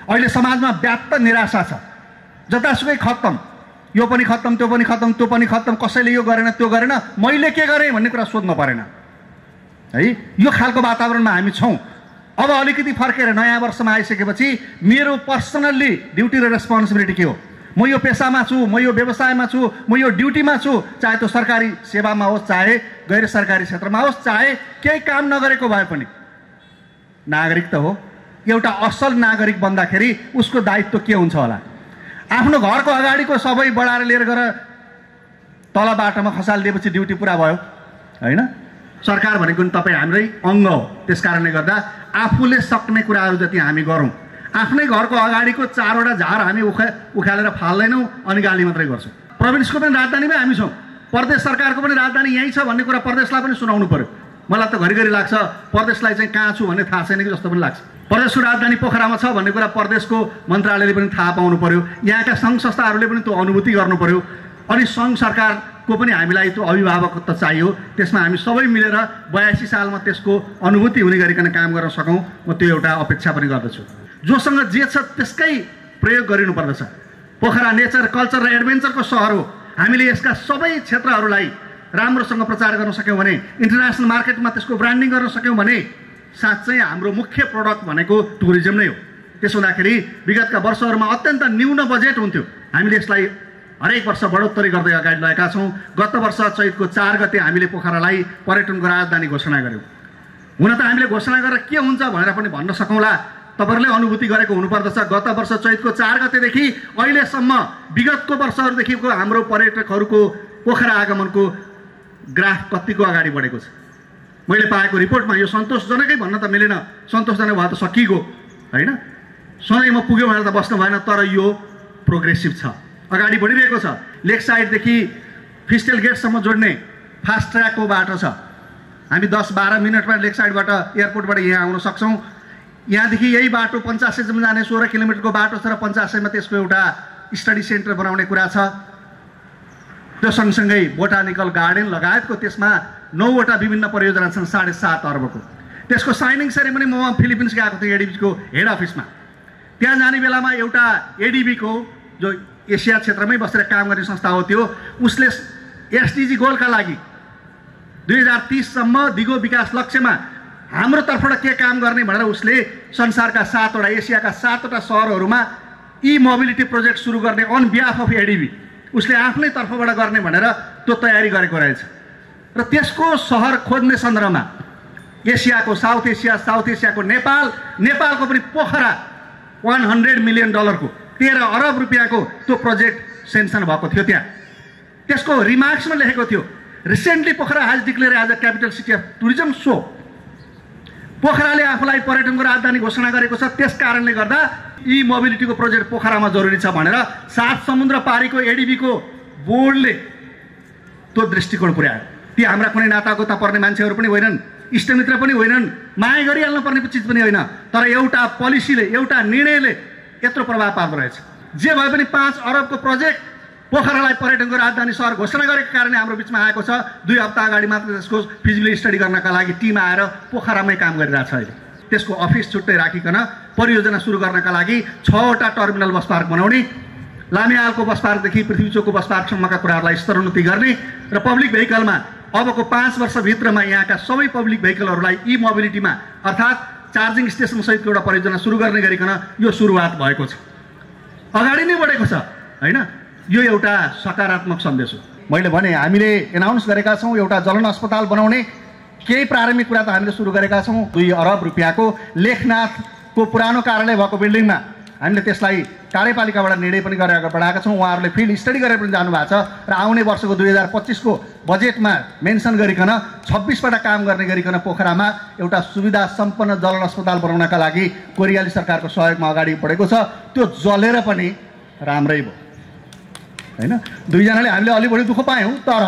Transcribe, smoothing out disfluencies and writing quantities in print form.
अहिले समाजमा व्याप्त निराशा छ, जतासुकै खत्तम, यो पनि खत्तम, त्यो पनि खत्तम, त्यो पनि खत्तम, कसैले यो गरेन त्यो गरेन, मैले के गरेँ भन्ने कुरा सोध्नु परेन है। यो खालको वातावरणमा हामी छौँ। अब अलिकति फर्केर नयाँ वर्षमा आइसकेपछि मेरो पर्सनल्ली ड्युटी र रेस्पोन्सिबिलिटी के हो? म यो पेसामा छु, म यो व्यवसायमा छु, म यो ड्युटीमा छु, चाहे त्यो सरकारी सेवामा होस्, चाहे गैर सरकारी क्षेत्रमा होस्, चाहे केही काम नगरेको भए पनि नागरिक त हो। एउटा असल नागरिक बन्दाखेरि उसको दायित्व के हुन्छ होला? आफ्नो घरको अगाडिको सबै बढाएर लिएर गएर तल बाटोमा खसालिदिएपछि ड्युटी पुरा भयो होइन? सरकार भनेको नि तपाईँ हाम्रै अङ्ग हो। त्यस कारणले गर्दा आफूले सक्ने कुराहरू जति हामी गरौँ, आफ्नै घरको अगाडिको 4वटा झार हामी उखालेर फाल्दैनौँ अनि गाली मात्रै गर्छौँ। प्रोभिन्सको पनि राजधानीमै हामी छौँ, प्रदेश सरकारको पनि राजधानी यहीँ छ भन्ने कुरा प्रदेशलाई पनि सुनाउनु पर्यो। मलाई त घरिघरि लाग्छ प्रदेशलाई चाहिँ कहाँ छु भन्ने थाहा छैन कि जस्तो पनि लाग्छ। प्रदेशको राजधानी पोखरामा छ भन्ने कुरा प्रदेशको मन्त्रालयले पनि थाहा पाउनु पर्यो, यहाँका सङ्घ संस्थाहरूले पनि त्यो अनुभूति गर्नु पर्यो, अनि सङ्घ सरकारको पनि हामीलाई त्यो अभिभावकत्व चाहियो। त्यसमा हामी सबै मिलेर 82 सालमा त्यसको अनुभूति हुने गरिकन काम गर्न सकौँ, म त्यो एउटा अपेक्षा पनि गर्दछु। जोसँग जे छ त्यसकै प्रयोग गरिनुपर्दछ। पोखरा नेचर, कल्चर र एडभेन्चरको सहर हो। हामीले यसका सबै क्षेत्रहरूलाई राम्रोसँग प्रचार गर्न सक्यौँ भने, इन्टरनेसनल मार्केटमा त्यसको ब्रान्डिङ गर्न सक्यौँ भने साँच्चै हाम्रो मुख्य प्रडक्ट भनेको टुरिज्म नै हो। त्यसो हुँदाखेरि विगतका वर्षहरूमा अत्यन्त न्यून बजेट हुन्थ्यो, हामीले यसलाई हरेक वर्ष बढोत्तरी गर्दै अगाडि लगेका छौँ। गत वर्ष चैतको 4 गते हामीले पोखरालाई पर्यटनको राजधानी घोषणा गऱ्यौँ। हुन त हामीले घोषणा गरेर के हुन्छ भनेर पनि भन्न सकौँला, तपाईँहरूले अनुभूति गरेको हुनुपर्दछ। गत वर्ष चैतको 4 गतेदेखि अहिलेसम्म विगतको वर्षहरूदेखिको हाम्रो पर्यटकहरूको पोखरा आगमनको ग्राफ कतिको अगाडि बढेको छ। मैले पाएको रिपोर्टमा यो सन्तोषजनकै भन्न त मिलेन, सन्तोषजनक भए त सकिएको होइन, सधैँ म पुग्यो भनेर त बस्नु भएन, तर यो प्रोग्रेसिभ छ, अगाडि बढिरहेको छ। लेक साइडदेखि फिस्टेल गेटसम्म जोड्ने फास्ट ट्र्याकको बाटो छ। हामी 10-12 मिनटमा लेक साइडबाट एयरपोर्टबाट यहाँ आउन सक्छौँ। यहाँदेखि यही बाटो 85 जाने 16 किलोमिटरको बाटो छ र 85मा त्यसको एउटा स्टडी सेन्टर बनाउने कुरा छ। त्यो सँगसँगै बोटानिकल गार्डन लगायतको त्यसमा 9वटा विभिन्न परियोजना छन् 7.5 अर्बको। त्यसको साइनिङ सेरेमनी म फिलिपिन्स गएको थिएँ एडिबीको हेड अफिसमा। त्यहाँ जाने बेलामा एउटा एडिबीको जो एसिया क्षेत्रमै बसेर काम गर्ने संस्था हो, त्यो उसले एसडिजी गोलका लागि 2030सम्म दिगो विकास लक्ष्यमा हाम्रो तर्फबाट के काम गर्ने भनेर उसले संसारका 7वटा, एसियाका 7वटा सहरहरूमा ई मोबिलिटी प्रोजेक्ट सुरु गर्ने अन बिहाफ अफ एडिबी उसले आफ्नै तर्फबाट गर्ने भनेर त्यो तयारी गरेको रहेछ। र त्यसको सहर खोज्ने सन्दर्भमा एसियाको साउथ एसियाको नेपालको पनि पोखरा $100 मिलियन 13 अरब रुपियाँको त्यो प्रोजेक्ट सेन्सन भएको थियो। त्यहाँ त्यसको रिमार्क्समा लेखेको थियो, recently Pokhara has declared as a capital city of tourism. So पोखराले आफूलाई पर्यटनको राजधानी घोषणा गरेको छ, त्यस कारणले गर्दा ई मोबिलिटीको प्रोजेक्ट पोखरामा जरुरी छ भनेर 7 समुद्र पारीको एडिबीको बोर्डले त्यो दृष्टिकोण पुर्यायो। ती हाम्रा कुनै नातागोता पर्ने मान्छेहरू पनि होइनन्, इष्टमित्र पनि होइनन्, माया गरिहाल्नु पर्ने चिज पनि होइन, तर एउटा पोलिसीले, एउटा निर्णयले यत्रो प्रभाव पार्दो रहेछ। जे भए पनि 5 अरबको प्रोजेक्ट पोखरालाई पर्यटनको राजधानी सहर घोषणा गरेको कारणले हाम्रो बिचमा आएको छ। 2 हप्ता अगाडि मात्र त्यसको फिजिबिलिटी स्टडी गर्नका लागि टिम आएर पोखरामै काम गरिरहेछ। अहिले त्यसको अफिस छुट्टै राखिकन परियोजना सुरु गर्नका लागि 6वटा टर्मिनल बस पार्क बनाउने, लामिहालको बस पार्कदेखि पृथ्वीचोकको बस पार्कसम्मका कुराहरूलाई स्तरोन्नति गर्ने र पब्लिक भेहिकलमा अबको 5 वर्षभित्रमा यहाँका सबै पब्लिक भेहिकलहरूलाई ई मोबिलिटीमा अर्थात् चार्जिङ स्टेसन सहित एउटा परियोजना सुरु गर्ने गरिकन यो सुरुवात भएको छ, अगाडि नै बढेको छ होइन। यो एउटा सकारात्मक सन्देश हो। मैले भने हामीले एनाउन्स गरेका छौँ एउटा जलन अस्पताल बनाउने, केही प्रारम्भिक कुरा त हामीले सुरु गरेका छौँ। 2 अरब रुपियाँको लेखनाथको पुरानो कार्यालय भएको बिल्डिङमा हामीले त्यसलाई कार्यपालिकाबाट निर्णय पनि गरेर बढाएका छौँ। उहाँहरूले फिल्ड स्टडी गरेर पनि जानुभएको छ र आउने वर्षको 2025को बजेटमा मेन्सन गरिकन 26वटा काम गर्ने गरिकन पोखरामा एउटा सुविधा सम्पन्न जलन अस्पताल बनाउनका लागि कोरियाली सरकारको सहयोगमा अगाडि बढेको छ। त्यो जलेर पनि राम्रै भयो होइन। 2 जनाले हामीले अलि बढी दुःख पायौँ, तर